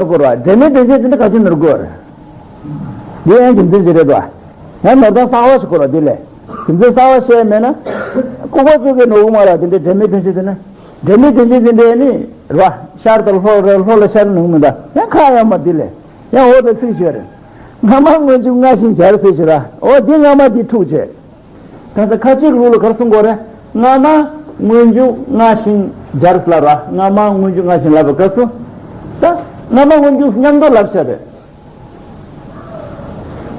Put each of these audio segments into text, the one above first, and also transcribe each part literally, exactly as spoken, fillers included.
དགོས་རེད་བ། འབྲེལ་མེད་དོན་ཆེན་དེ་འདྲ་ག་ཚོད་ནོར་དགོས་རེད། འདི་ཡང་རྒྱུ་མཚན་ཅིག་རེད་བ། ཡང་ནོར་སྟངས་གསར་པ་ཞིག་དགོས་རེད་བ། འདི་ལས་རྒྱུ་མཚན་གསར་པ་བཤད་མེད་ན། ལྐུགས་པ་བཙུགས་ཀྱི་ནོར་གི་མ་རེད་བ། དེ་འདྲའི་འབྲེལ་མེད་དོན་ཆེན་དེ་ན། འབྲེལ་མེད་དོན་ཆེན་དེ་འདྲའི་ནི་རེད་བ། ཤར་དང་ལྷོ་རེད། ལྷོ་ལ་ཤར་ནོར་གི་མི་འདུག་ཡང་ཁ་ཡང་མ་འདི་ལས། ཡང་འོ་དེ་ཚིག་ཤོད་རེད། སྔ་མ་སྔོན་འཇུག་སྔ་ཞིང་སྦྱར་ཟེར་ཞིག་ར། འོ་འདི་སྔ་མ་འདི་འཁྲུག་བྱས། ད་ལྟ་ཁ་ཅིག་ལུགས་ལ་གར་སོང་དགོས་རེད། སྔ་མ་སྔོན་འཇུག་སྔ་ཞིང་སྦྱར་ལབ་ར། སྔ་མ་སྔོན་འཇུག་སྔ་ཞིང་ལབ་པའི་སྐབས་སུ། ད་སྔ་མ་སྔོན་འཇུག་མཉམ་དུ་ལབ་བྱ་རེད།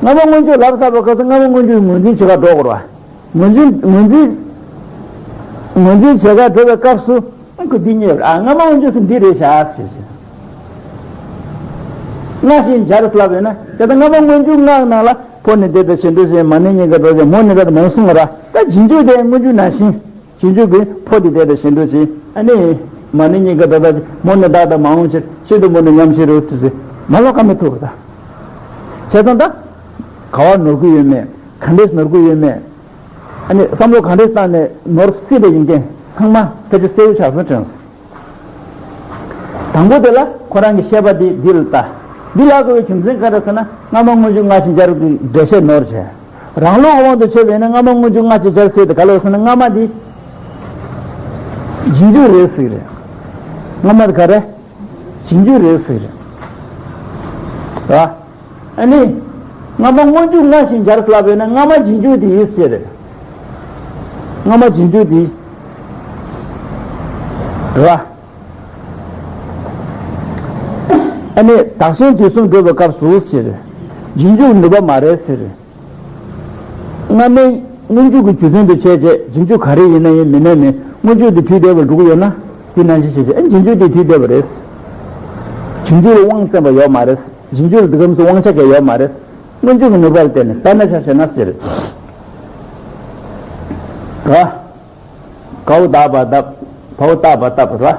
སྔ་མ་སྔོན་འཇུག་ལབ་ཚར་བའི་སྐབས་སུ་སྔ་མ་སྔོན་འཇུག་ངོས་འཛིན་བྱེད་ག་འགྲོ་དགོས་རེད་བ། ངོས་འཛིན་ངོས་འཛིན་ངོས་འཛིན་བྱེད་ག་འགྲོ་བའི་སྐབས་སུ། ཨ་ཁུ་འདི་ཉེ་བར་ཨ་སྔ་མ་སྔོན་འཇུག་སུ་འདི་རེད་བཞག་ཟེར་ཞིང་། སྔ་ཞིང་སྦྱར་ལབ་ཡོད་ན་དེ་ལྟ་སྔ་མ་སྔོན་འཇུག་སྔ་ནང་ལ་ཕོ་ནི་འདི་ལྟ་བཞིན་དུ་ཞེས་མ་ནི་གཉིས་ཀ་འགྲོ་ཞིང་མོ་ནི་ད་ལྟ་མང་གསུངས་པ་ར། ད་རྗེས་འཇུག་དེ་སྔོན་འཇུག་ནང་བཞིན་རྗེས་འཇུག་གི་ཕོ་འདི་འདི་ལྟ་བཞིན་དུ་ཞེས་ཨ་ནི་མ་ནི་གཉིས་ཀ་ད་ལྟ་མོ་ནི་ད་ལྟ་མ་འོངས་ཕྱིར་ཕྱིར་དུ་མོ་ནི་མཉམ་ཕྱིར་རོ་ཚིག་ཚིག་མ་ལོག་ག་མི་ཐུབ་པ་ད། བྱས་ཙང་ད་ག་བ་ནོར་གི་ཡོད་མེད། ག་འདྲས་ནོར་གི་ཡོད་མེད། ཨ་ནི་བསམ་བློ་ག་འདྲས་བཏང་ནས་ནོར་སྲིད་པ་ཡིན་མཁན་ཚང་མ་ཕལ་ཆེར་གསལ་པོ་ཆགས་སོང་དྲན་སོང་། དང་པོ་དེ་ལ་ཁོ་རང་གི་བཤད་པ་འདི་འདི་ལ་ལྟ། འདི་ལ་གོ་བའི་རྒྱུ་མཚན་ག་རེ་ཟེར་ན་སྔ་མ་སྔོན་འཇུག་སྔ་ཞིང་སྦྱར་གྱི་འགྲེལ་བཤད་ནོར་བྱས། རང་ལུགས་དབང་དུ་བྱས་པས་ན་སྔ་མ་སྔོན་འཇུག་སྔ་ཞིང་སྦྱར་ཟེར་དེ་ག་ལ་ཟེར་ན་སྔ་མ་འདི་རྗེས་འཇུག་རེད་ཟེར་གི་རེད། སྔ་མ་དེ་ག་རེ། རྗེས་འཇུག་རེད་ཟེར་གི་རེད། ར། ཨ་ནི། སྔ་མ་སྔོན་འཇུག་སྔ་ཞིང་སྦྱར་ལབ་ཡོད་ན་སྔ་མ་རྗེས་འཇུག་དེ་ཡིན་ཟེར་རེད། སྔ་མ་རྗེས་འཇུག་དེ། ར། ཨ་ནི་བདག་གཞན་དུས་གསུམ་འགྲོ་བའི་སྐབས་སུ་ཟེར། རྗེས་འཇུག་ནུས་པ་མ་རེད་ཟེར། སྔ་མའི་སྔོན་འཇུག་གི་རྒྱུ་མཚན་དུ་བྱས་རྗེས་རྗེས་འཇུག་ག་རེ་ཡིན་ན་ཡིན་མིན་ན་མིན་སྔོན་འཇུག་དེ་དུས་འདས་པར་འགྲོ་གི་ཡོད་ན་དེ་ནང་བཞིན་བྱས་རྗེས་ཨ་རྗེས་འཇུག་དེ་དུས་འདས་པ་རེད། རྗེས་འཇུག་ལ་དབང་བཙན་པ་ཡོད་མ་རེད། རྗེས་འཇུག་ལ་འདི་གམ་སུ་དབང་ཆ་གང་ཡོད་མ་རེད། སྔོན་འཇུག་གི་ནུས་པ་ལ་བརྟེན་ནས་དཔེར་ན་ཆ་བཞག་ན་ཟེར། ར། གའུ་ད་བ་བཏབ། བའུ་ད་བ་བཏབ་ར།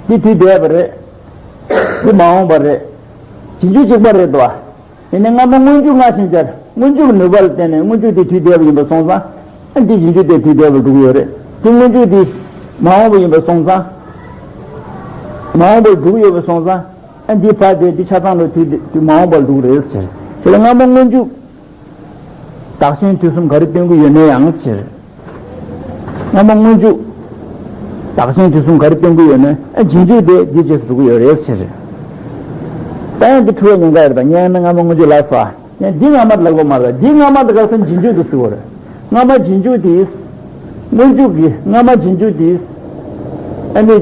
འདི་དུས་འདས་པ་རེད། འདི་མ་འོངས་པ་རེད། རྗེས་འཇུག་གཅིག་པ་རེད་དོ། དེ་ནས་སྔ་མ་སྔོན་འཇུག་སྔ་ཞིང་སྦྱར། སྔོན་འཇུག་གི་ནུས་པ་ལ་བརྟེན་ནས་སྔོན་འཇུག་དེ་དུས་འདས་པ་ཡིན་པ་སོང་ཙང་། ཨ་འདི་རྗེས་འཇུག་དེ་དུས་འདས་པར་འགྲོ་གི་ཡོད་རེད། དེ་སྔོན་འཇུག་དེ་མ་འོངས་པ་ཡིན་པ་སོང་ཙང་། མ་འོངས་པར་འགྲོ་གི་ཡོད་པ་སོང་ཙང་། ཨ་འདི་ཕར་དེ་འདི་ཆ་ཚང་ལ་དུས་དེ་དུས་མ་འོངས་པར་འགྲོ་གི་རེད་ཟེར། དེ་ལ་སྔ་མ་སྔོན་འཇུག་བདག་གཞན་དུས་གསུམ་ག་རེ་སྟོན་གྱི་ཡོད་ན་ཡང་ཟེར། སྔ་མ་སྔོན་འཇུག་བདག་གཞན་དུས་གསུམ་ག་རེ་སྟོན་གྱི་ཡོད་ན་ཨ་རྗེས་འཇུག་དེ་འདི་རྗེས་སུ་འགྲོ་གི་ཡོད་རེད་ཟེར། ད་ཡང་འདི་འཁྲུལ་བའི་ཉེན་ཁ་ཡོད་པ་སྔ་མ་སྔོན་འཇུག་ལ་སོགས། ཡང་འདི་སྔ་མ་ལབ་དགོས་མ་རེད། འདི་སྔ་མ་དེ་ག་སང་རྗེས་འཇུག་ཏུ་ཟེར་བ་རེད། སྔ་མ་རྗེས་འཇུག་དེ། སྔོན་འཇུག་གི་སྔ་མ་རྗེས་འཇུག་དེ། ཨ་ནི།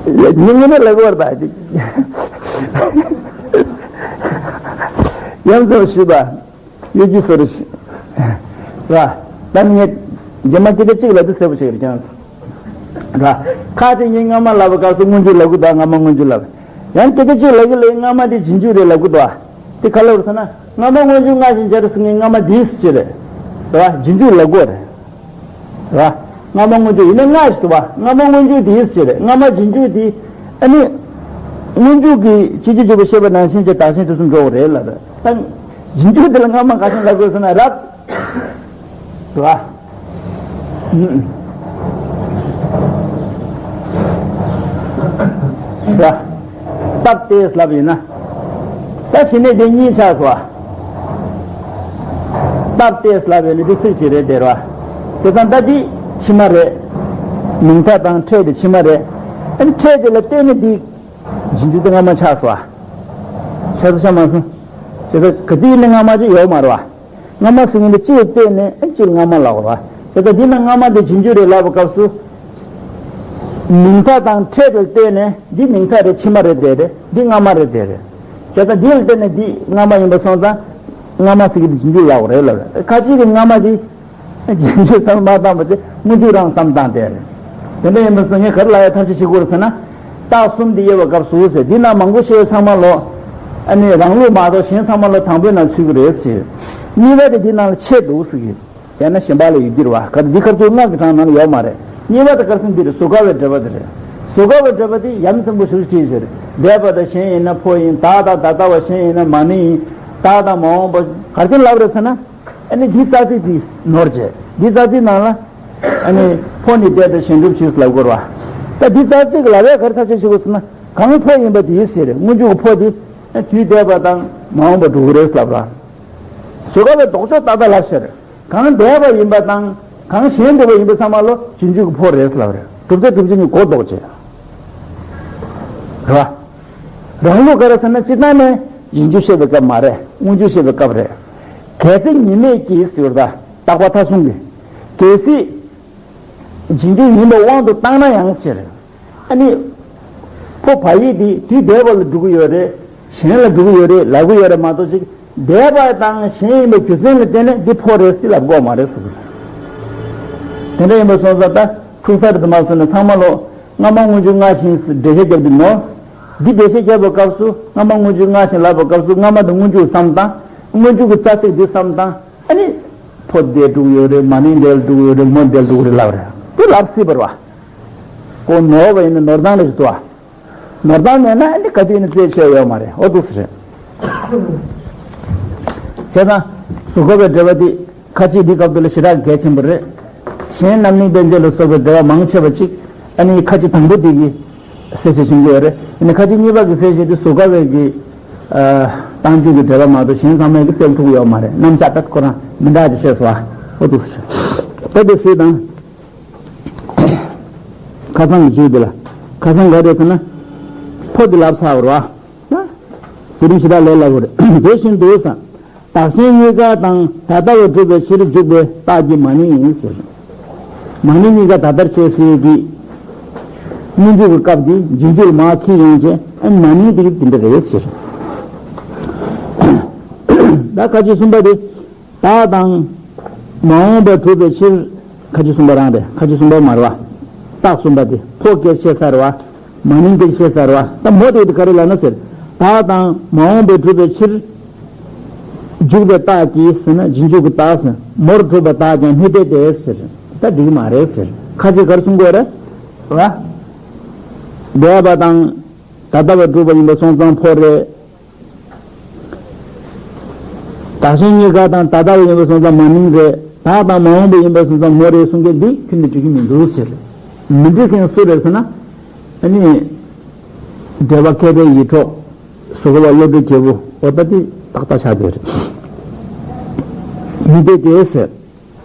ཡ་ཉིན་ངོ་ནས་ལབ་དགོས་རེད་ད། ཡང་ཙམ་ཞུས་པ། གཡོ་སྒྱུ་སོ་རུ་ཞིག་ར། ད་ངས་རྗེས་མ་སྐད་ཆ་གཅིག་ལ་དུ་གསལ་པོ་བྱེད་ཀྱི་རེད་ཀྱང་། ར། ཁ་དེ་ངས་སྔ་མ་ལབ་པ་སྐབས་སུ་སྔོན་འཇུག་ལབ་གི་འདུག་སྔ་མ་སྔོན་འཇུག་ལབ། ཡང་སྐད་ཆ་གཅིག་ལབ་གི་ལས་སྔ་མ་དེ་རྗེས་འཇུག་རེད་ལབ་གི་འདུག་དེ་ག་ལ་རུ་ཟེར་ན་སྔ་མ་སྔོན་འཇུག་སྔ་ཞིང་སྦྱར་ཟེར་ངས་སྔ་མ་དེ་ཟེར་རེད། ར། རྗེས་འཇུག་ལབ་དགོས་རེད། ར། སྔ་མ་སྔོན་འཇུག་ཡིན་ན་སྔ་ཞིག་ཏུ་བ། སྔ་མ་སྔོན་འཇུག་དེ་ཟེར་རེད། སྔ་མ་རྗེས་འཇུག་དེ། ཨ་ནི། སྔོན་འཇུག་གི་སྤྱི་རྗེས་འཇུག་པ་བཤད་པ་ནང་བཞིན་གྱི་བདག་གཞན་དུས་གསུམ་འགྲོ་བ་རེད་ལབ་རེད། ད། རྗེས་འཇུག་དེ་ལ་སྔ་མ་ག་ཞིག་ལབ་དགོས་ཟེར་ན་རབ། ར། ར། སྟབས་བདེ་ལབ་ཡིན་ན། ད་ཕྱི་ནས་དེ་གཉིས་ཆགས་སོ། སྟབས་བདེ་ལབ་ཡིན་ན་དེ་ཚིག་ཅིག་རེད་དེ་ར། དེ་ཙང་ད་དེ་ཕྱི་མ་རེད། མིང་མཐའ་དང་ཕྲད་དེ་ཕྱི་མ་རེད། ཨ་ནི་ཕྲད་དེ་ལ་བརྟེན་ནས་དེ། རྗེས་འཇུག་དེ་སྔ་མ་ཆགས་སོ། ཆགས་སོ་ཆགས་མ་སོང་། དེ་ད་ག་དུས་ནས་སྔ་མ་ཅིག་ཡོད་མ་རེད་བ། སྔ་མ་ཟེར་མཁན་དེ་གཅིག་ལ་བལྟས་ནས་གཅིག་ལ་སྔ་མ་ལབ་དགོས་རེད་བ། དེ་ལྟར་འདི་ན་སྔ་མ་དེ་རྗེས་འཇུག་རེད་ལབ་པའི་སྐབས་སུ། མིང་མཐའ་དང་ཕྲད་དུ་བལྟས་ནས་འདི་མིང་མཐའ་རེད་ཕྱི་མ་རེད་དེ་རེད་འདི་སྔ་མ་རེད་དེ་རེད། བྱས་ཙང་འདི་ལ་བལྟས་ནས་འདི་སྔ་མ་ཡིན་པ་སོང་ཙང་། སྔ་མ་ཟེར་གྱི་དེ་རྗེས་འཇུག་ལབ་དགོས་རེད་ལབ་རེད། ཁ་ཅིག་གིས་སྔ་མ་དེ། རྗེས་འཇུག་བསམ་བློ་མ་བཏང་བ་དེ་སྔོན་འཇུག་རང་བསམ་བཏང་དེ་རེད། དེ་འདྲ་ཡིན་པ་སོང་ངས་ག་རེ་ལབ་ཡ་ཐབས་ཤེས་བྱེད་དགོས་རེད་ཟེར་ན། རྟགས་གསུམ་འདི་དབྱེ་བའི་སྐབས་སུ་ཟེར་འདི་ནང་མང་པོ་བཤད་ཚང་མ་ལོ། ཨ་ནི་རང་ལུགས་མ་གཏོགས་གཞན་ཚང་མ་ལོ་དང་པོའི་ནང་ཚུད་ཀྱི་རེད་ཟེར། གཉིས་པ་དེ་འདི་ནང་ལ་ཆད་འདུག་ཟེར་གྱི། ཡང་ན་གཞན་པ་ལ་ཡོད་ཀྱི་རེད་བ། ག་འདི་ཁ་ཚུར་སྔགས་ཀྱི་གྲངས་ནང་ལ་ཡོད་མ་རེད། གཉིས་པ་དེ་གར་སོང་འདི་རེད་གཟུགས་ཀ་བའི་འབྲེལ་པ་དེ་རེད། གཟུགས་ཀ་བའི་འབྲེལ་པ་དེ་ཡ་མཚན་པོ་ཞུ་ཅི་ཟེར། འདས་པ་དང་གཞན་ཡིན་ན་ཕོ་ཡིན་བདག་དང་ད་ལྟ་བ་གཞན་ཡིན་ན་མ་ཎི་ཡིན། བདག་དང་མ་འོངས་པ་གར་ཀན་ལབ་རེད་ཟེར་ན། ཨ་ནི་འདི་རྩ་ཚིག་འདི་ནོར་བྱས། འདི་རྩ་ཚིག་ནང་ལ། ཨ་ནི། ཕོ་ནི་འདས་པའི་གཞན་སྒྲུབ་ཕྱིར་ལབ་དགོས་རེད་བ། ད་འདི་རྩ་གཅིག་ལབ་ཡས་ག་རེ་ཐག་གཅོད་བྱེད་དགོས་ཟེར་ན། གང་ཕོ་ཡིན་པ་དེའི་ཕྱིར་སྔོན་འཇུག་གི་ཕོ་དེ་དུས་འདས་པ་དང་མ་འོངས་པ་འགྲོ་གི་རེད་ལབ་ར། བཟོད་དཀའ་བའི་ལྡོག་ཕྱོགས་ཏག་ཏག་ལབ་ཕྱིར། གང་འདས་པ་ཡིན་པ་དང་གང་གཞན་འགྲུབ་པ་ཡིན་པ་ཚང་མ་ལོ་རྗེས་འཇུག་གི་ཕོ་རེད་ལབ་རེད། བསྒྲུབ་བྱ་སྒྲུབ་བྱེད་གཉིས་གོ་ལྡོག་བྱེད། རེད་བ། རང་ལུགས་ག་རེ་ཟེར་ན། སྤྱིར་བཏང་ནས་རྗེས་འཇུག་བཤད་པའི་སྐབས་མ་རེད། སྔོན་འཇུག་བཤད་པའི་སྐབས་རེད། གལ་སྲིད་ཉེས་དམིགས་ཀྱིས་ཟེར་བ་ད་རྟག་པ་མཐའ་གསུམ་གྱི། གལ་སྲིད་རྗེས་འཇུག་ཡིན་པའི་དབང་དུ་བཏང་ན་ཡང་ཟེར། ཨ་ནི། ཕོ་བ་ཡིག་འདི་དུས་འདས་པ་ལ་འགྲོ་གི་ཡོད་རེད། གཞན་ལ་འགྲོ་གི་ཡོད་རེད་ལབ་གི་ཡོད་རེད་མ་གཏོགས་ཅིག་འདས་པ་དང་གཞན་ཡིན་པའི་རྒྱུ་མཚན་ལ་བརྟེན་ནས་འདི་ཕོ་རེད་ཟེར་ལབ་དགོས་མ་རེད་ཟེར་གི་རེད། དེ་འདྲ་ཡིན་པ་སོང་ཙང་ད་ཁུག་ས་རེད་དུ་མ་སོང་ནས་ཚང་མ་ལོ་སྔ་མ་སྔོན་འཇུག་སྔ་ཕྱི་འགྲེལ་བཤད་རྒྱབ་དུས་ནོ། འདི་འགྲེལ་བཤད་རྒྱབ་པའི་སྐབས་སུ་སྔ་མ་སྔོན་འཇུག་སྔ་ཕྱི་ལབ་པའི་སྐབས་སུ་སྔ་མ་དང་སྔོན་འཇུག་བསམ་སྟངས། སྔོན་འཇུག་གི་རྩ་ཚིག་འདི་བསམ་སྟངས། ཨ་ནི། ཕོ་འདས་འགྲོ་གི་ཡོད་རེད། མ་ནིང་འདས་ལ་འགྲོ་གི་ཡོད་རེད། མོ་འདས་ལ་འགྲོ་གི་རེད་ལབ་རེད། འདི་ལབ་སྲིད་པ་རེད་བ། ཁོ་ནོར་བ་ཡིན་ན་ནོར་སྟངས་རེད་ཟེར་དུས་བ། ནོར་སྟངས་མེད་ན་ཨ་ནི་ག་དུས་ནས་རྩོད་བྱས་ཡོད་མ་རེད། འོ་འདུག་སེ་རེད། བྱས་ཙང་། གཟུགས་འགོག་པའི་འགྲེལ་པ་འདི་ཁ་ཅིག་འདི་སྐབས་འདི་ལ་ཞེ་དྲག་གལ་ཆེན་པོ་རེད། གཞན་རྣམ་གླིང་པཎ་ཆེན་ལ་སོགས་པའི་འགྲེལ་པ་མང་ཆེ་བ་ཅིག་ཨ་ནི་ཁ་ཅིག་དང་པོ་འདི་གི་གསལ་བཤད་བྱེད་ཀྱི་ཡོད་རེད། ཡིན་ནའི་ཁ་ཅིག་གཉིས་པ་གི་གསལ་བཤད་འདི་གཟུགས་འགོག་པའི་གི། ཨ། རྟགས་འཇུག་གི་འགྲེལ་པ་མ་གཏོགས་གཞན་ཚང་མས་གི་གསལ་ཐུབ་ཀྱི་ཡོད་མ་རེད། རྣམ་གཞག་ད་ཁོ་རང་མི་འདྲ་ཅིག་བཤད་སོང་བ། འོ་འདུག་སེ་རེད། ད་འདི་སྲིད་དང་། ཁ་སང་གི་མཇུག་འདི་ལ། ཁ་སང་ག་རེ་ཟེར་ན། ཕོ་འདི་ལབ་ཚར་བ་རེད་བ། དེ་རིང་ཞེ་དྲག་ལས་སླ་པོ་རེད། དེ་བཞིན་དུ་ཟེར། བདག་གཞན་གཉིས་ཀ་དང་ད་ལྟ་བ་སྒྲུབ་པའི་ཕྱིར་འཇུག་པའི་རྟགས་ཀྱི་མ་ནིང་ཡིན་ཟེར། མ་ནིང་གཉིས་ཀ་ད་ལྟར་བྱས་ཟེར་གྱི། སྔོན་འཇུག་གི་སྐབས་འདི་རྗེས་འཇུག་ལ་མར་འཁྱེར་ཡོང་བྱས་ཨ་ནི་མ་ནིང་འདི་འདི་འདྲ་རེད་ཟེར། ད་ཁ་ཅིག་གསུམ་པ་དེ། བདག་དང་མ་འོངས་པ་སྒྲུབ་པའི་ཕྱིར། ཁ་ཅིག་གསུམ་པ་རང་རེད། ཁ་ཅིག་གསུམ་པ་མ་རེད་བ། རྟགས་གསུམ་པ་དེ་ཕོ་སྐད་བཤད་ཚར་བ། མ་ནིང་སྐད་བཤད་ཚར་བ། ད་མོ་དེ་དེ་ག་རེ་ལབ་ན་ཟེར། བདག་དང་མ་འོངས་པའི་སྒྲུབ་པའི་ཕྱིར། འཇུག་པའི་རྟགས་ཀྱིས་ཟེར་ན་རྗེས་འཇུག་གི་རྟགས་ཟེར། མོར་གྲུབ་པ་དག་ཀྱང་སྨོས་འདས་ཏེ་ཟེར། ད་འགྲིག་གི་མ་རེད་ཟེར། ཁ་ཅིག་ག་རེ་གསུང་གི་ཡོད་རེད། བ། འདས་པ་དང་ད་ལྟ་བ་སྒྲུབ་པ་ཡིན་པ་སོང་ཙང་ཕོ་རེད། བདག་གཞན་གཉིས་ཀ་དང་ད་ལྟ་བ་ཡིན་པ་སོང་ཙང་མ་ནིང་རེད། བདག་དང་མ་འོངས་པ་ཡིན་པ་སོང་ཙང་མོ་རེད་གསུང་མཁན་འདི་ཁྱོན་ནས་འགྲིག་གི་མི་འདུག་ཟེར། མི་འགྲིག་མཁན་སུ་རེད་ཟེར་ན། ཨ་ནི། འགྲེལ་པ་མཁས་པའི་ཡིད་འཕྲོག་གཟུགས་འགོག་པ་བློ་གྲོས་རྒྱལ་པོ། འོ་ད་འདི་ཏག་ཏག་ཆགས་བསྡད་རེད། སྨོས་འདས་ཏེ་ཟེར།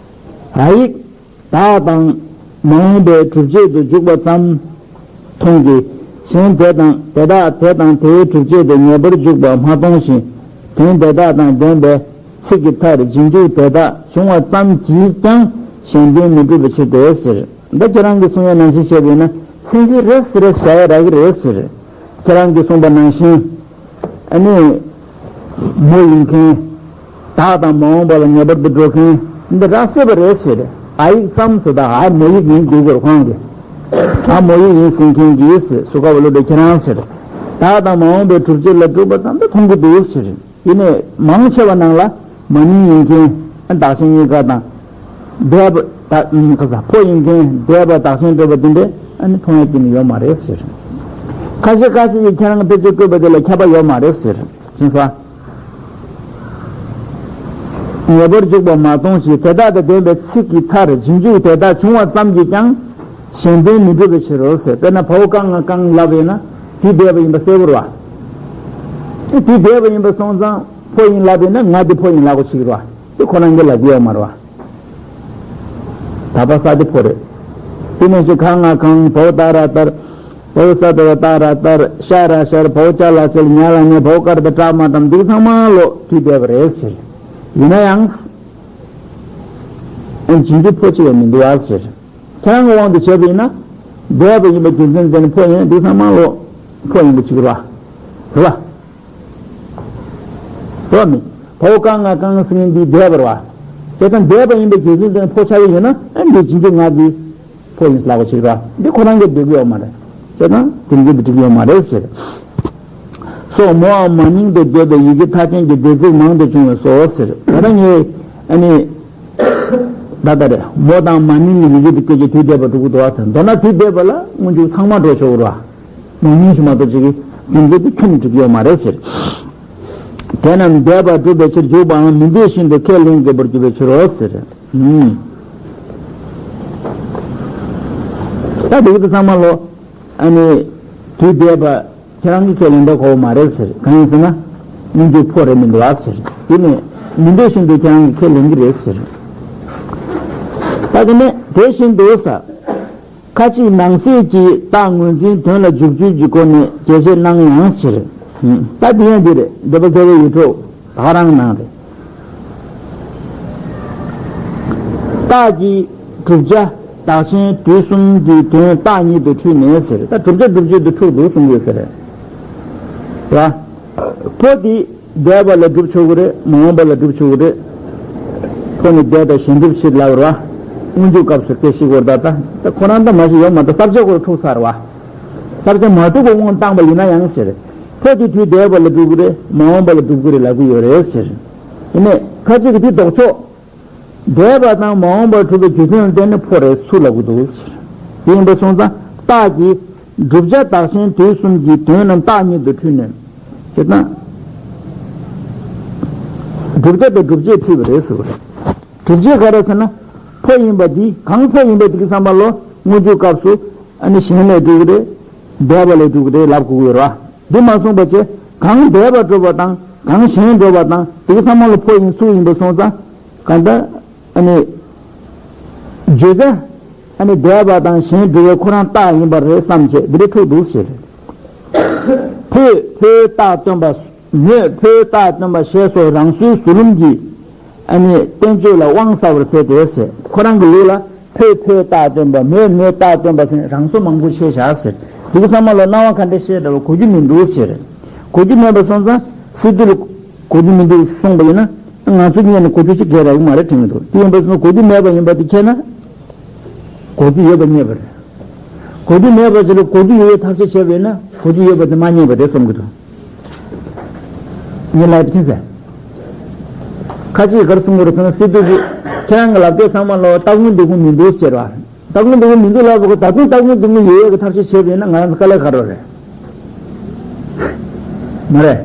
ར་ཡིག་བདག་དང་མ་འོངས་པའི་སྒྲུབ་བྱེད་དུ་འཇུག་པ་ཙམ་མཐོང་གི། གཞན་དེ་དང་དེ་དག་དེ་དང་དེའི་སྒྲུབ་བྱེད་དུ་ངེས་པར་འཇུག་པ་མ་མཐོང་ཞིང་། དོན་དེ་དག་དང་ལྡན་པའི་ཚིག་གི་མཐར་རྗེས་འཇུག་དེ་དག་བྱུང་བ་ཙམ་གྱིས་ཀྱང་གཞན་དོན་མི་འགྲུབ་པའི་ཕྱིར་ཏེ་ཟེར། ད་ཁྱེད་རང་གིས་གསུང་ཡ་ནང་བཞིན་བཤད་པ་ཡིན་ན་མཚན་གཞི་རེད་ཟེར་བྱ་ཡ་རག་གི་རེད་ཟེར། ཁྱེད་རང་གིས་གསུངས་པ་ནང་བཞིན། ཨ་ནི། མོ་ཡིན་མཁན། བདག་དང་མ་འོངས་པ་ལ་ངེས་པར་དུ་འགྲོ་མཁན། འདི་རག་སྲིད་པ་རེད་ཟེར། འ་ཡིག་ཙམ་ཟེར། ད་འ་མོ་ཡིག་ཡིན་དགོས་པར་ཁོང་གིས། འ་མོ་ཡིག་ཡིན་ཟེར་མཁན་གྱིས་ཟེར། གཟུགས་འགོག་པ་བློ་གྲོས་ཁྱེད་རང་ཟེར། བདག་དང་མ་འོངས་པའི་སྒྲུབ་བྱེད་ལ་འགྲུབ་པ་ཙམ་དུ་མཐོང་གི་འདུག་ཟེར། ཡིན་ནའི་མང་ཆེ་བ་ནང་ལ་མ་ནིང་ཡིན་མཁན། བདག་གཞན་གཉིས་ཀ་དང་། འདས་པ་ད་ཁ་ས་ཕོ་ཡིན་མཁན་འདས་པ་བདག་གཞན་འགྲོ་བ་འདི་འདྲས་ཨ་ནི་མཐོང་ཡ་གི་ནི་ཡོད་མ་རེད་ཟེར། ཁ་ཤས་ཁ་ཤས་ཀྱིས་ཁྱེད་རང་གི་དཔེ་ཆ་བཀོད་པ་དེ་ལ་ཁྱབ་པ་ཡོད་མ་རེད་ཟེར། ཅུང་ཟད། ངེས་པར་འཇུག་པ་མ་མཐོང་ཞིང་དེ་དག་དང་ལྡན་པའི་ཚིག་གི་མཐར་རྗེས་འཇུག་དེ་དག་བྱུང་བ་ཙམ་གྱིས་ཀྱང་གཞན་དོན་མི་འགྲུབ་པའི་ཕྱིར་རོ་ཟེར། དཔེར་ན་བའོ་ཀ་ང་ཀང་ལབ་ཡོད་ན་དུས་འདས་པ་ཡིན་པ་གསལ་པོ་རེད་བ། དེ་དུས་འདས་པ་ཡིན་པ་སོང་ཙང་ཕོ་ཡིན་ལབ་ཡོད་ན་ང་དེ་ཕོ་ཡིན་ལབ་དགོས་ཕྱིར་རོ། དེ་ཁོ་རང་གིས་ལབ་ཀྱི་ཡོད་མ་རེད་བ། ད་པ་ས་དེ་ཕོ་རེད། དེ་ནས་ཞིག་ག་ང་གང་བའོ་ད་ར་ཏར། བའོ་ས་ད་ར་ཏ་ར་ཏར། ཤ་ར་ཤར། བའོ་ཅ་ལ་ཅལ། ཉ་ལ་ཉལ། བའོ་ཀར་ད་ཀྲ་མ་ཏམ། འདི་ཚང་མ་ལོ་དུས་འདས་པ་རེད་ཟེར། ཡིན་ན་ཡང་། ཨེ་རྗེས་འཇུག་ཕོ་གཅིག་ཡང་མི་འདུག་ཨ་ཟེར། ཁྱེད་རང་གི་དབང་དུ་བྱས་པ་ཡིན་ན། འདས་པ་ཡིན་པ་རྒྱུ་མཚན་བརྟེན་ནས་ཕོ་ཡིན། འདི་ཚང་མ་ལོ་ཕོ་ཡིན་པ་གཅིག་རེད་བ། རེད་བ། རོ་མི། བའོ་ཀ་ང་ཀང་ཟེར་མཁན་འདི་འདས་པ་རེད་བ། དེ་ཙང་འདས་པ་ཡིན་པའི་རྒྱུ་མཚན་དེ་ཕོ་ཆགས་ཀྱི་ཡོད་ན་ཨ་འདི་རྗེས་འཇུག་ང་འདི་ཕོ་ཡིན་ལབ་པ་ཞིག་རེད་བ། འདི་ཁོ་རང་གིས་འགྲིག་གི་ཡོད་མ་རེད། བྱས་ཙང་དེ་འདྲ་འགྲིག་གི་ཡོད་མ་རེད་ཟེར། སོགས་མོའམ་མ་ནིང་དུ་འདོད་པའི་ཡི་གེ་མཐའ་ཅན་གྱི་འདོད་ཚིག་མང་དུ་བྱུང་བས་སོ་ཟེར། ད་ལྟ་ངས་ཨ་ནི། ད་ལྟ་རེད། མོ་དང་མ་ནིང་གི་ཡི་གེ་དེ་སྐད་ཀྱི་དུས་འདས་པ་འགྲོ་གི་འདུག་བ་ཟེར། མདོར་ན་དུས་འདས་པ་ལ་སྔོན་འཇུག་ཚང་མ་འགྲོ་ཆོག་གི་རེད་བ། མ་ནིང་ཞིག་མ་གཏོགས་ཅིག་གི་རྒྱུ་མཚན་དེ་ཁྱོན་ནས་འགྲིག་ཡོད་མ་རེད་ཟེར། དེ་རྣམས་འདས་པ་སྒྲུབ་པའི་ཕྱིར་འཇུག་པའང་མི་འདོད་བཞིན་དུ་ཁས་ལེན་དགོས་པར་འགྱུར་བའི་ཕྱིར་རོ་ཟེར། ཨུམ། ད་དེ་གི་ཚང་མ་ལོ། ཨ་ནི། དུས་འདས་པ། ཁྱེད་རང་གིས་ཁས་ལེན་འདོད་ཁོ་མ་རེད་ཟེར། གང་ཡིན་ཟེར་ན། སྔོན་འཇུག་ཕོ་རེད་མི་འདུག་ཨ་ཟེར། དེ་ནས་མི་འདོད་བཞིན་དུ་ཁྱེད་རང་གིས་ཁས་ལེན་གྱི་རེད་ཟེར། ད་དེ་ནས་དེ་བཞིན་དུ་ཟེར། ཁ་ཅིག་ནང་གསེས་ཀྱི་རྟགས་ངོས་འཛིན་དོན་ལ་འཇུག་ཚུལ་གྱི་སྒོ་ནས་རྒྱས་བཤད་གནང་ཡང་ཟེར། ད་དེ་ཡང་འདི་རེད། འདོད་པ་དགེ་བའི་ཡིད་འཕྲོག་ད་ག་རང་ནང་རེད། རྟགས་ཀྱི་བསྒྲུབ་བྱ་བདག་གཞན་དུས་གསུམ་གྱི་དོན་རྟགས་ཉིད་དུ་འཁྲུལ་ནས་ཟེར། ད་བསྒྲུབ་བྱ་བསྒྲུབ་བྱེད་དུ་འཁྲུལ་འདུག་གསུང་གི་ཟེར། ར། ཕོ་དེ་འདས་པ་ལ་སྒྲུབ་ཆོག་གི་རེད། མ་འོངས་པ་ལ་སྒྲུབ་ཆོག་གི་རེད། ཕོ་ནི་འདས་དང་གཞན་སྒྲུབ་བྱེད་ལབ་ར། སྔོན་འཇུག་སྐབས་སུ་སྐད་ཤིག་བོར་ད་ད་ད་ཁོ་རང་ད་མ་ཤེས་ཡོད་མ་ད་གསར་བྱ་ཁོ་འཁྲུག་ཚར་བ། གསར་བྱ་མ་འཁྲུག་པ་དབང་བཏང་པ་ཡིན་ན་ཡང་ཟེར། ཕོ་དེ་དུས་འདས་པ་ལ་སྒྲུབ་གི་རེད། མ་འོངས་པ་ལ་སྒྲུབ་གི་རེད་ལབ་གི་ཡོད་རེད་ཟེར། ཡིན་ནའི་ཁ་ཅིག་གིས་དེ་ལྡོག་ཕྱོགས། འདས་པ་དང་མ་འོངས་པར་གྲུབ་པའི་རྒྱུ་མཚན་ལ་བརྟེན་ནས་ཕོ་རེད་ཚུར་ལབ་དགོས་འདུག་ཟེར། དེ་ཡིན་པ་སོང་ཙང་རྟགས་ཀྱི་བསྒྲུབ་བྱ་བདག་གཞན་དུས་གསུམ་གྱི་དོན་རྣམས་རྟགས་ཉིད་དུ་འཁྲུལ་ནས། ཇི་ལྟར། བསྒྲུབ་བྱ་དང་བསྒྲུབ་བྱེད་འཁྲུལ་པ་རེད་ཟེར་བ་རེད། བསྒྲུབ་བྱེད་ག་རེ་ཟེར་ན། ཕོ་ཡིན་པ་འདི་གང་ཕོ་ཡིན་པ་འདི་གི་བསམ་པ་ལོ། སྔོན་འཇུག་སྐབས་སུ་ཨ་ནི་གཞན་ལས་སྒྲུབ་ཀྱི་རེད། འདས་པ་ལས་སྒྲུབ་ཀྱི་རེད་ལབ་དགོས་ཀྱི་ཡོད་རེད་བ། འདི་མ་གསུངས་པ་བྱས་གང་འདས་པ་སྒྲུབ་པ་དང་གང་གཞན་སྒྲུབ་པ་དང་དེ་གི་བསམ་པ་ལོ་ཕོ་ཡིན་ཚུལ་ཡིན་པ་སོང་ཙང་། གང་ལྟར། ཨ་ནི། བརྗོད་བྱ། ཨ་ནི་འདས་པ་དང་གཞན་སྒྲུབ་པའི་ཁོ་རང་རྟགས་ཡིན་པ་རེད་བསམ་བྱས་འདི་འདྲ་འཁྲུག་འདུག་ཟེར། ཕོས་ཕོའི་རྟགས་སྟོན་པ། མོས་ཕོའི་རྟགས་སྟོན་པ་ཞེས་སོགས་རང་སོའི་གཟུ་ལུམ་གྱིས། ཨ་ནི་བསྟན་བཅོས་ལ་དབང་ཟ་བར་ཟད་དེ་ཟེར། ཁོ་རང་གི་ལུགས་ལ་ཕོས་ཕོའི་རྟགས་སྟོན་པ། མོས་མོའི་རྟགས་སྟོན་པ་ཟེར་རང་སོ་མང་པོ་ཕྱེ་བཞག་ཟེར། འདི་གི་ཚང་མ་ལ་སྣང་བ་ག་འདྲ་ཤེས་འདྲ་བ་གོ་རྒྱུ་མི་འདུག་ཟེར། གོ་རྒྱུ་མེད་པ་སོང་ཙང་སི་ཏུ་ལ་གོ་རྒྱུ་མི་འདུག་གསུངས་པ་ཡིན་ན། ང་ཚོ་གཉིས་ནས་གོ་རྒྱུ་ཅིག་གས་རག་གི་མ་རེད་དྲན་གྱི་འདུག་དེ་ཡིན་པ་སོང་གོ་རྒྱུ་མེད་པ་ཡིན་པ་དེ་ཁྱེད་ན། གོ་རྒྱུ་ཡོད་པ་རྙེད་པ་རེད། གོ་རྒྱུ་མེད་པ་ཞིག་ལ་གོ་རྒྱུ་ཡོད་པའི་ཐབས་ཤེས་བྱས་པ་ཡིན་ན་གོ་རྒྱུ་ཡོད་པ་དེ་མ་རྙེད་པ་རེད་བསམ་གྱི་འདུག་ངས་ལབ་དེ་ཁྱེད་ཚོས། ཁ་ཅིག་ག་རེ་གསུང་གི་རེད་ཟེར་ན་སི་ཏུ་གིས་ཁྱེད་རང་གི་ལབ་དེ་ཚང་མ་ལོ་སྟག་མོའི་འདུག་གུ་མི་འདུག་ཟེར་བ། སྟག་མོའི་འདུག་གུ་མི་འདུག་ལབ་པ་གོ་ད་དུང་སྟག་མོའི་འདུག་གུ་ཡོད་ཡོད་ཀྱི་ཐབས་ཤེས་བྱས་པ་ཡིན་ན་ང་རང་ཚོ་དཀའ་ལས་ཁག་རོགས་རེད། མ་རེད།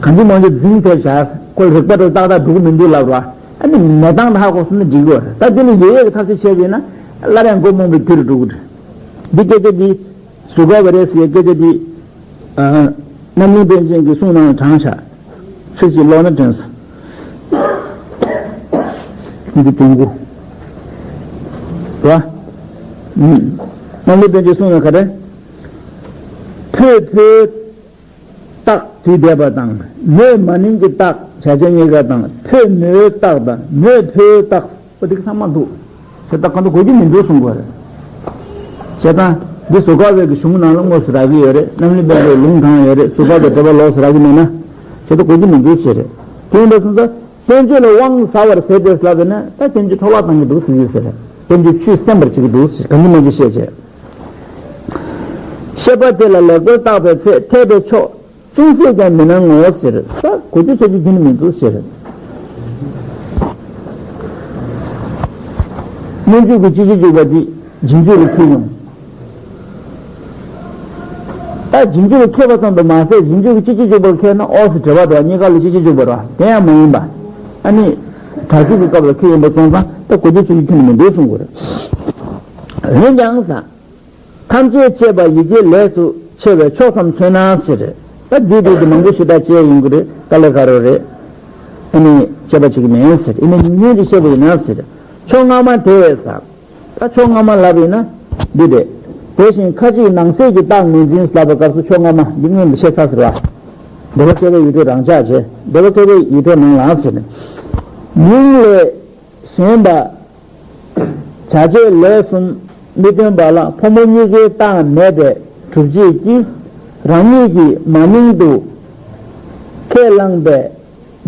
གང་ཅི་མང་ཅི་འཛིང་ཐེབས་བྱ། ཁོ་རིག་པ་རུ་ཏག་ཏག་འདུག་གུ་མི་འདུག་ལབ་ར། ཨ་ནི་མེད་སྟངས་དེ་ཧ་གོ་སོང་ན་འགྲིག་གི་རེད། ད་དེ་ནི་ཡོད་ཡོད་ཀྱི་ཐབས་ཤེས་བྱས་པ་ཡིན་ན་སླར་ཡང་མགོ་རྨོངས་པའི་དུས་རུ་འགྲོ་གི་རེད། འདི་སྐད་ཆ་འདི་གཟུགས་སྐར་བ་རེད་ཟེར་བའི་སྐད་ཆ་འདི། ཨ། རྣམ་གླིང་པཎ་ཆེན་གྱི་གསུང་ནང་དྲངས་བཞག་ཚིག་གཅིག་ཀློག་ན་དྲན་སོང་། འདི་དོན་དགུ། ར། རྣམ་གླིང་པཎ་ཆེན་གསུང་ནང་ག་རེ། ཕོས་ཕོའི་རྟགས་དུས་འདས་པ་དང་། མོས་མ་ནིང་གི་རྟགས་བྱ་བྱེད་གཉིས་ཀ་དང་། ཕོས་མོའི་རྟགས་དང་མོས་ཕོའི་རྟགས། ཨོ་དེ་ག་ཚང་མ་འདུག་བྱས་ད་གང་དུ་གོ་རྒྱུ་མི་འདུག་གསུང་དགོས་རེད། བྱས་ད་འདི་གཟུགས་སྐར་བའི་གི་གཞུང་ནང་ལ་དངོས་སུ་རག་གི་ཡོད་རེད། རྣམ་གླིང་པཎ་ཆེན་ལུང་དྲངས་ཡོད་རེད། གཟུགས་སྐར་བའི་འགྲེལ་པ་ལོགས་སུ་རག་གི་མེད་ན། བྱས་ད་གོ་རྒྱུ་མི་འདུག་ཟེར་རེད། དེ་ཡིན་པ་སོང་ཙང་བསྟན་བཅོས་ལ་དབང་ཟ་བར་ཟད་དེ་ལབ་པས་ན་ད་བསྟན་བཅོས་འཕྲོ་བརླག་བཏང་གི་འདུག་ཟེར་གྱི་ཟེར་རེད། བསྟན་བཅོས་ཆུད་གསན་པར་བྱེད་ཀྱི་འདུག་ཟེར་གང་གི་མང་ཆེ་བཤད་བྱས། བཤད་པ་དེ་ལ་ལེགས་པར་བརྟགས་པའི་ཚེ་འཐད་པའི་ཕྱོགས་ཅུང་ཟད་ཀྱང་མི་སྣང་ངོ་ཟེར། ད་གོ་རྒྱུ་ཆ་རྒྱུ་རྒྱུན་མི་འདུག་ཟེར། སྔོན་འཇུག་གི་སྤྱི་རྗེས་འཇུག་པ་འདི་རྗེས་འཇུག་ལ་འཁྱེར་ཡོང་། ད་རྗེས་འཇུག་ལ་འཁྱེར་བ་ཙམ་དུ་མ་ཟད་རྗེས་འཇུག་གི་སྤྱི་རྗེས་འཇུག་པར་འཁྱེར་ན་ཨོ་ཟེར་འབྲེལ་བ་འདུག་གཉིས་ཀ་ལ་སྤྱི་རྗེས་འཇུག་པ་རེད་བ། དེ་ཡང་མ་ཡིན་པ། ཨ་ནི། དྲག་ཤུགས་ཀྱི་སྐབས་ལ་འཁྱེར་ཡོང་པ་སོང་ཙང་ད་གོ་རྒྱུ་ཆ་རྒྱུ་རྒྱུན་མི་འདུག་གསུང་དགོས་རེད། འོན་ཀྱང་ཟེར། ཐམས་ཅད་དཔྱད་པ་ཡི་གེ་ལས་སུ་ཕྱེ་བའི་ཕྱོགས་ཙམ་མཚོན་ན་ཟེར། ད་འདི་འདི་འདི་མང་པོ་ཞེ་དྲག་དཔྱད་ཡོང་གི་རེད། དཀའ་ལས་ཁག་རོགས་རེད། ཨ་ནི་དཔྱད་པ་བྱེད་ཀྱི་མེད་ཟེར། ཨ་ནི་ཉུང་ཉུང་ཅིག་བཤད་པ་ཡིན་ན་ཟེར། ཕྱོགས་སྔ་མ་དེ་ཟེར། ད་ཕྱོགས་སྔ་མ་ལབ་ཡིན་ན་འདི་རེད། དེ་བཞིན་ཁ་ཅིག་ནང་གསེས་ཀྱི་རྟགས་ངོས་འཛིན་ལབ་པའི་སྐབས་སུ་ཕྱོགས་སྔ་མ་འདི་སྔོན་དུ་བཤད་ཚར་ཟེར་བ། འདོད་པ་སྐྱེ་བོའི་ཡིད་འཕྲོག་རང་ཆགས་བྱས། འདོད་པ་སྐྱེ་བོའི་ཡིད་འཕྲོག་ནང་ལ་ཟེར། མིང་ལས་གཞན་པ། བྱ་བྱེད་ལས་གསུམ་མི་སྟོན་པ་ལ་ཕོ་མོ་གཉིས་ཀའི་རྟགས་མེད་པའི་སྒྲུབ་བྱེད་ཀྱིས་རང་ཉིད་ཀྱི་མ་ནིང་དུ་ཁས་བླངས་པའི་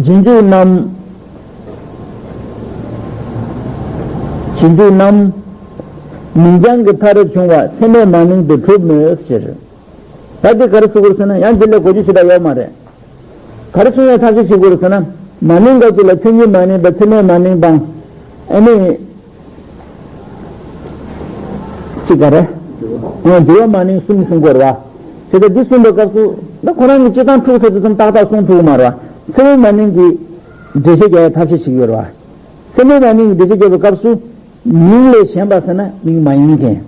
རྗེས་འཇུག་རྣམས། རྗེས་འཇུག་རྣམས་མིང་རྐྱང་གི་མཐར་བྱུང་བ་ཚད་མས་མ་ནིང་དུ་གྲུབ་མོད་ཟེར། ད་འདི་ག་རེ་ཟེར་དགོས་ཟེར་ན་ཡང་འདི་ལས་གོ་རྒྱུ་ཞེ་དྲག་ཡོད་མ་རེད། ག་རེ་གསུང་ཡ་ཐག་གཅོད་བྱེད་དགོས་ཟེར་ན། མ་ནིང་སྐབས་སུ་ལ་ཆོས་ཉིད་མ་ནིང་དང་ཚད་མས་མ་ནིང་དང་། ཨ་ནི། གཅིག་ག་རེ། འོ་འདུལ་བ་མ་ནིང་གསུམ་གསུང་དགོས་རེད་བ། བྱས་ཙང་འདི་གསུངས་པའི་སྐབས་སུ་ད་ཁོ་རང་གི་སྤྱི་བཏང་འཁྲུག་ཚར་དུས་ཙམ་ཏག་ཏག་གསུང་ཐུབ་ཀྱི་མ་རེད་བ། ཚད་མས་མ་ནིང་གི་འགྲེལ་བཤད་རྒྱག་ཡ་ཐབས་ཤེས་བྱེད་ཀྱི་ཡོད་རེད་བ། ཚད་མས་མ་ནིང་གི་འགྲེལ་བཤད་རྒྱག་པའི་སྐབས་སུ། མིང་ལས་གཞན་པ་ཟེར་ན་མིང་མ་ཡིན་མཁན།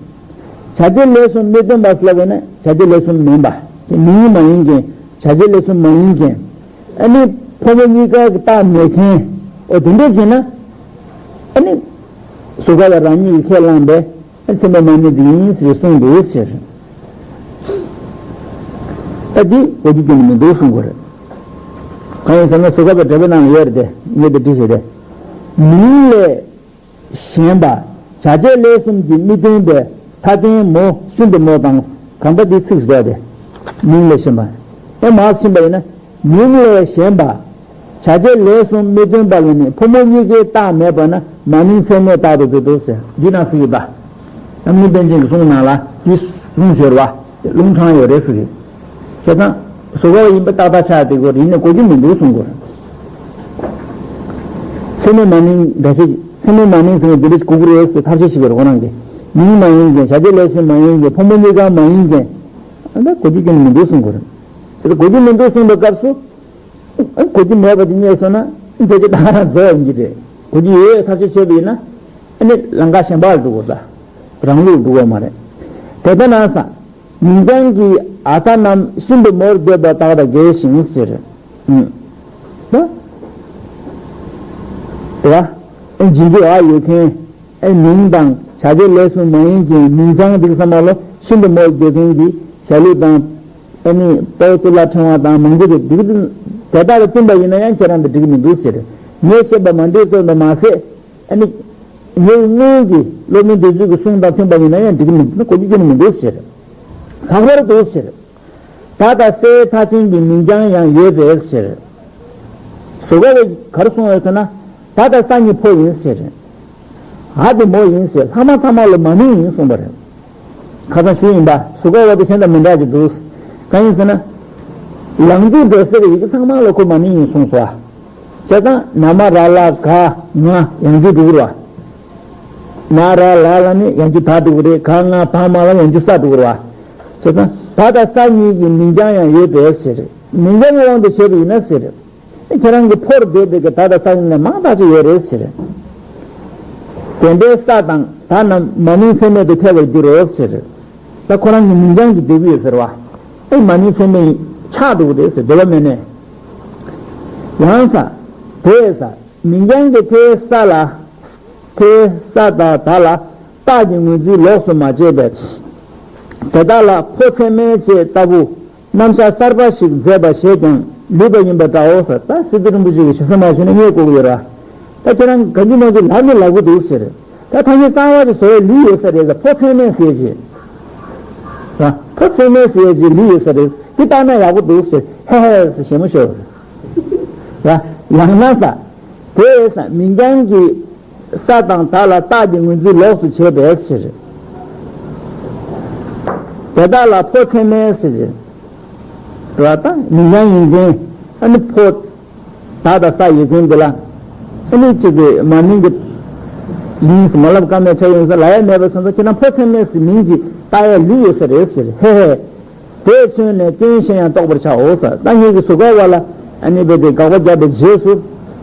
བྱ་བྱེད་ལས་གསུམ་མི་སྟོན་པ་ཟེར་བ་ན་བྱ་བྱེད་ལས་གསུམ་མིན་པ། མིང་མ་ཡིན་མཁན། བྱ་བྱེད་ལས་གསུམ་མ་ཡིན་མཁན། ཨ་ནི་ཕོ་མོ་གཉིས་ཀ་གི་རྟགས་མེད་མཁན། འོ་དེ་འདྲ་བྱས་ན། ཨ་ནི་གཟུགས་ཀ་བ་རང་ཉིད་ཀྱིས་ཁས་བླངས་པས། ཨ་ཚད་མས་མ་ནིང་དེ་ཡིན་ཟེར་གསུངས་འདུག་ཟེར། ད་འདི་གོ་རྒྱུ་ཁྱོན་ནས་མི་འདུག་གསུང་གི་རེད། གང་ཡིན་ཟེར་ན་གཟུགས་ཀ་བའི་འགྲེལ་པའི་ནང་ལ་ཡོད་རེད་དེ། ངས་དེ་བྲིས་བྱས་ཏེ། མིང་ལས་གཞན་པ། བྱ་བྱེད་ལས་གསུམ་གྱིས་མི་སྟོན་པའི་མཐའ་རྟེན་མོ་ཤིན་ཏུ་མོ་དང་གང་ལྟར་འདི་ཚིག་བཟླས་ཏེ། མིང་ལས་གཞན་པ། ཨེ་མར་ཕྱིན་པ་ཡིན་ན། མིང་ལས་གཞན་པ། བྱ་བྱེད་ལས་གསུམ་མི་སྟོན་པ་ལ་ནི་ཕོ་མོ་གཉིས་ཀའི་རྟགས་མེད་པ་ན་མ་ནིང་ཚད་མས་རྟག་ཏུ་འཛིན་འདུག་ཟེར། འདི་ན་ཚིག་ཡོད་པ། རྣམ་གླིང་པཎ་ཆེན་གྱི་གསུང་ནང་ལ་འདི་གསུངས་ཡོད་རེད་བ། ལུང་དྲངས་ཡོད་རེད་ཟེར་གི། བྱས་ཙང་གཟུགས་ཀ་བ་ཡིན་པ་ཏག་ཏག་ཆགས་བསྡད་ཀྱི་ཡོད་རེད། ཡིན་ནའི་གོ་རྒྱུ་མི་འདུག་གསུང་གི་རེད། ཚད་མས་མ་ནིང་འདྲ་ཆགས། ཚད་མས་མ་ནིང་ཟེར་ནས་འདི་འདྲ་ཞིག་གོ་གི་རེད་ཟེར་ཐབས་ཤེས་བྱེད་ཀྱི་རེད། ཁོ་རང་གིས་མིང་མ་ཡིན་མཁན། བྱ་བྱེད་ལས་གསུམ་མ་ཡིན་མཁན། ཕོ་མོ་གཉིས་ཀ་མ་ཡིན་མཁན། ཨ་ད་གོ་རྒྱུ་ཁྱོན་ནས་མི་འདུག་གསུང་གི་རེད། དེ་ལ་གོ་རྒྱུ་མི་འདུག་གསུངས་པའི་སྐབས་སུ། ཨ་གོ་རྒྱུ་མེད་པ་དེ་རྙེད་སོང་ན་ཕལ་ཆེར་ད་ག་རང་རྫོགས་ཡིན་གྱི་རེད། གོ་རྒྱུ་ཡོད་ཐག་ཆོད་བྱས་པ་ཡིན་ན། ཨ་ནི་ལམ་ཁ་གཞན་པ་ལ་འགྲོ་དགོས་ད། རང་ལུགས་འགྲོ་དགོས་མ་རེད། དེ་ལྟ་ན་ས། མིང་རྐྱང་གི་ཨ་མཐའ་རྣམས་ཤིན་ཏུ་མོར་འདོད་པ་དག་དང་འགལ་ཞིང་ཟེར། ཨུམ། ད། དེ་བ། ཨེ་འབྱིན་རྒྱུ་ཨ་ཡོད་མཁན། ཨེ་མིང་དང་བྱ་བྱེད་ལས་གསུམ་མ་ཡིན་གྱི་མིང་རྐྱང་འདི་ཚང་མ་ལ་ཤིན་ཏུ་མོར་འདོད་མཁན་གྱི་བྱ་ལུགས་དང་། ཨ་ནི་དཔལ་གཙུག་ལག་ཕྲེང་བ་དང་མང་པོ་དེ་འགྲིག་འདུག་དེ་དག་ལ་བསྟུན་པ་ཡིན་ན་ཡང་ཁྱེད་རང་དེ་འགྲིག་མི་འདུག་ཟེར། ངས་བཤད་པ་མ་འགྲིག་ཙམ་དུ་མ་ཟད། ཨ་ནི། ངའི་སྔོན་གྱི་སློབ་དཔོན་དེ་ཚོའི་གི་གསུང་དང་མཐུན་པ་ཡིན་ན་ཡང་འགྲིག་མི་འདུག་གོ་རྒྱུ་ཁྱོན་ནས་མི་འདུག་ཟེར། ལྷག་པར་དུ་ཟེར། ད་ལྟ་སའི་མཐའ་ཅན་གྱི་མིང་རྐྱང་ཡང་ཡོད་པས་ཟེར། གཟུགས་ཀ་བས་ག་རེ་གསུངས་ཡོད་ཟེར་ན། ད་ལྟ་ས་ཉིད་ཕོ་ཡིན་ཟེར། འ་དེ་མོ་ཡིན་ཟེར། ལྷག་མ་ཚང་མ་ལ་མ་ནིང་ཡིན་གསུངས་པ་རེད། ཁ་སང་ཞུས་ཡིན་པ། གཟུགས་ཀ་བ་དེ་གཞན་དང་མི་འདྲ་གི་འདུག་གང་ཡིན་ཟེར་ན། ལང་ཚོའི་འགྲོ་སའི་ཡི་གེ་ཚང་མ་ལ་ཁོ་མ་ནིང་ཡིན་གསུངས་སོ། བྱས་ཙང་ན་མ་ར་ལ་ག་ང་ཡང་རྒྱུ་འགྲོ་གི་རེད་བ། ན་ར་ལ་ལ་ནི་ཡང་རྒྱུ་ད་འགྲོ་གི་རེད། ག་ང་བ་མ་ལ་ཡང་རྒྱུ་ས་འགྲོ་གི་རེད་བ། བྱས་ཙང་ད་ལྟ་ས་གཉིས་ཀྱི་མིང་རྐྱང་ཡང་ཡོད་པས་ཟེར། མིང་རྐྱང་གི་དབང་དུ་བྱས་པ་ཡིན་ན་ཟེར། ཁྱེད་རང་གི་ཕོར་བསྡད་པའི་གི་ད་ལྟ་ས་གཉིས་ལས་མང་དག་ཅིག་ཡོད་རེད་ཟེར། དེ་འདྲའི་ས་དང་ད་རྣམས་མ་ནིང་ཚད་མས་དུ་ཐལ་བར་འགྱུར་རོ་ཟེར། ད་ཁོ་རང་གི་མིང་རྐྱང་གི་འདོད་ཀྱི་ཡོད་ཟེར་བ། ཨེ་མ་ནིང་ཚད་མས་ཆགས་འགྲོ་གི་རེད་ཟེར། འདོད་པ་མེད་ནས། ཡང་ས། དེ་ས། མིང་རྐྱང་གི་དེའི་ས་ལ། དེའི་ས་དང་ད་ལ་རྟགས་ཀྱི་ངོས་འཛིན་ལོགས་སུ་མ་བྱས་པས། དེ་དག་ལ་ཕོ་ཚད་མས་ཅེས་ལྟ་བུ་རྣམ་གཞག་གསར་པ་ཞིག་མཛད་པ་ཞེས་ཀྱང་ལུས་པ་ཡིན་པ་འདྲའོ་ཟེར། ད་སི་ཏུ་རིན་པོ་ཆེ་གིས་ཞེ་ས་མ་ཞུས་ན་ངས་གོ་གི་ཡོད་ར། ད་ཁྱེད་རང་གང་གི་མང་གི་ལབ་ནི་ལབ་གི་འདུག་ཟེར། ད་ཐ་སྙད་གསར་པ་ཞིག་བཟོ་བའི་ལུས་ཡོད་ས་རེད་ཟེར། ཕོ་ཚད་མས་ཟེར་ཅེས། ད་ཕོ་ཚད་མས་ཟེར་ཅེས་ལུས་ཡོད་ས་རེད། འདི་ལྟ་ན་ཡག་པོ་འདུག་ཟེར། ཧེ་ཧེ་ཟེར་ཞེ་མོ་ཤོར། ཡང་ན་ས། དེ་ས་མིང་རྐྱང་གི་ས་དང་ད་ལ་རྟགས་ཀྱི་ངོས་འཛིན་ལོགས་སུ་བྱས་པས་ཟེར། དེ་དག་ལ་ཕོ་ཚད་མས་ཟེར། ར་ད་མིང་རྐྱང་ཡིན་མཁན། ཨ་ནི་ཕོ། ད་ལྟ་ས་ཡོད་མཁན་འདི་ལ། ཨ་ནི་གཅིག་གི་མ་མིང་གི་ལིང་སུ་མ་ལབ་ཀ་མེད་ཆ་ཡིན་ས་ལ་ཡ་མེད་པ་སོང་ཙང་ཁྱེད་རང་ཕོ་ཚད་མས་ཟེར་མིང་གི་རྟགས་ཡ་ལུས་ཡོད་ས་རེད་ཟེར། ཧེ་ཧེ། དེས་མཚོན་ནས་སྐྱོན་གཞན་ཡང་རྟོགས་པར་བྱའོ་ཟེར། ད་ངེད་ཀྱི་གཟུགས་ཀ་བ་ལ་ཨ་ནི་རྦད་དེ་དགག་པ་བརྒྱབ་པའི་རྗེས་སུ།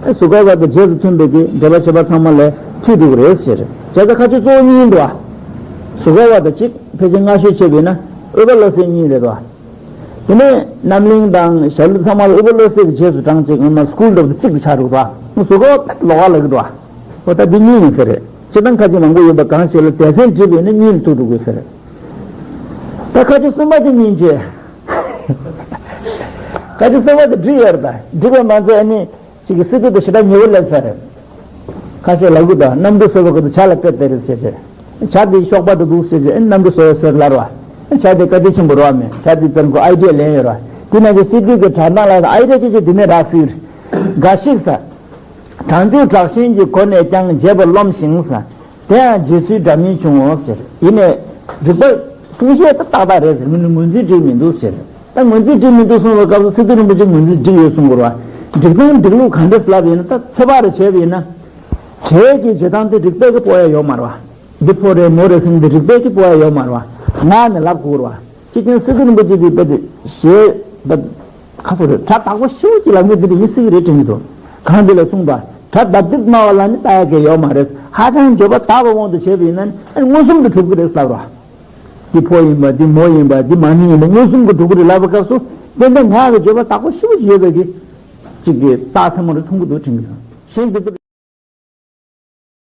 ཨ་གཟུགས་ཀ་བ་དང་རྗེས་སུ་མཐུན་པའི་གི་འགྲེལ་པ་བྱེད་པ་ཚང་མ་ལས་མཐུད་འགྲོ་གི་རེད་ཟེར། བྱས་ཙང་ཁ་ཆེ་གཙོ་བོ་གཉིས་འདུག་བ། གཟུགས་ཀ་བ་དང་གཅིག་ཕལ་ཆེར་སྔ་ཤོས་བྱས་པ་ཡིན་ན་དབུས་པ་བློ་གསལ་གཉིས་རེད་དོ། དེ་ནས་རྣམ་གླིང་དང་ཞྭ་ལུ་ཚང་མ་ལ་དབུས་པ་བློ་གསལ་གྱི་རྗེས་སུ་འབྲངས་བྱས་ངོ་མ་སྐུལ་འགྲོ་བ་དང་གཅིག་ཏུ་ཆགས་འགྲོ་གི་འདུག་བ། གཟུགས་ཀ་བ་དཔེ་ལོགས་ཀ་ལབ་ཀྱི་འདུག་བ། འོ་ད་འདི་གཉིས་ཡིན་ས་རེད། སྤྱིར་བཏང་ཁ་ཆེ་མང་པོ་ཡོད་པ་གང་ཞིག་ལ་སྡེ་ཚན་བསྒྲིགས་པ་ཡིན་ན་གཉིས་ལ་ཐུག་འགྲོ་དགོས་ས་རེད། ད་ཁ་ཆེ་གསུམ་པ་དེ་གཉིས་བྱས། ཁ་ཆེ་གསུམ་པ་དེ་བསྒྲིགས་ཡོད་རེད། ད་བསྒྲིགས་པ་མ་ཚད་ཨ་ནི་གཅིག་གི་སི་ཏུ་དེ་ཞེ་དྲག་ཉེ་བོ་སླེབས་ས་རེད། ཁ་ཤས་ལབ་གི་འདུག་གནམ་གྲུ་བཟོ་བ་གི་འདུག་བྱ་ལ་དཔེ་དེ་རེད་ཟེར་ཟེར། བྱ་དེ་གཤོག་པ་དེ་འདུག་ཟེར་ཟེར། ཨེ་གནམ་གྲུ་བཟོ་བའི་ཟེར་ལབ་ར། བྱ་དེ་བཀའ་དྲིན་ཆེན་པོ་རེད་བ། མེད་བྱ་དེ་ཙམ་གོ་ཨའི་ཌི་ཡ་ལེན་ཡོད་ར། དེ་ནང་གི་སི་ཏུ་གི་དྲ་སྣང་ལ་ཨའི་ཌི་ཡ་ཅི་ཅི་དེ་ནས་རག་ཟེར། འགའ་ཞིག་ས། གྲངས་འཇུག་དྲག་ཞན་གྱི་སྒོ་ནས་ཀྱང་འབྱེད་པར་རློམ་ཞིང་ས། དེ་ཡང་འབྱེད་ཚུལ་འདྲ་མིན་བྱུང་ངོ་ཟེར། ཡིན་ནས་རིགས་པ་གསུང་བཤད་ད་ཏག་ཏག་རེད་ཟེར། མི་ནི་ངོས་འཛིན་འགྲིག་མི་འདུག་ཟེར། ད་ངོས་འཛིན་འགྲིག་མི་འདུག་གསུངས་པའི་སྐབས་སུ་སི་ཏུ་རིན་པོ་ཆེ་ངོས་འཛིན་འགྲིག་ཡོད་གསུང་དགོས་རེད་བ། འགྲིག་སྟངས་འགྲིག་ལུགས་གང་འདྲ་ལབ་ཡིན་ན། ད་ཚོད་དཔག་རེ་བྱས་པ་ཡིན་ན། བྱས་ཀྱི་བྱེད་སྟངས་དེ་རིགས་པས་ཀྱི་སྤོ་ཡ་ཡོད་མ་རེད་བ། འདི་ཕོ་རེད་མོ་རེད་ཟེར་ནས་འདི་རིགས་པས་ཀྱི་སྤོ་ཡ་ཡོད་མ་རེད་བ། ངག་ནས་ལབ་དགོས་རེད་བ། སྤྱིར་བཏང་སི་ཏུ་རིན་པོ་ཆེ་འདི་དཔེ་དེ་ཞེས་ད་ཁ་སོ་རེད། སྒྲ་དག་པོ་ཤོད་ཀྱི་ལབ་མཁན་འདི་འདྲ་ཡིན་སྲིད་ཀྱི་རེད་དྲན་གྱི་འདུག་གང་འདི་ལ་གསུངས་པ། སྒྲ་ལྡབ་ལྡིབ་སྨྲ་བ་ལ་ནི་ལྟ་ཡ་གང་ཡོད་མ་རེད། ཧ་ཅང་བརྗོད་པ་དག་པའི་དབང་དུ་བྱས་པ་ཡིན་ན་ནི་མངོན་སུམ་དུ་གྲུབ་ཀྱི་རེད་ལབ་རེད་བ། འདི་ཕོ་ཡིན་པ། འདི་མོ་ཡིན་པ། འདི་མ་ཎི་ཡིན་པ། མངོན་སུམ་གྱི་སྒྲུབ་ཀྱི་རེད་ལབ་པའི་སྐབས་སུ། ཏན་ཏན་ངག་གི་བརྗོད་པ་དག་པོ་ཞེ་པོ་ཅིག་ཡོད་པའི་གི་ཅིག་གི་རྟགས་ཚང་མ་རེ་མཐོང་གི་འདུག་དྲན་གྱི་ཡོད། གཞན་དེ་ཚོ།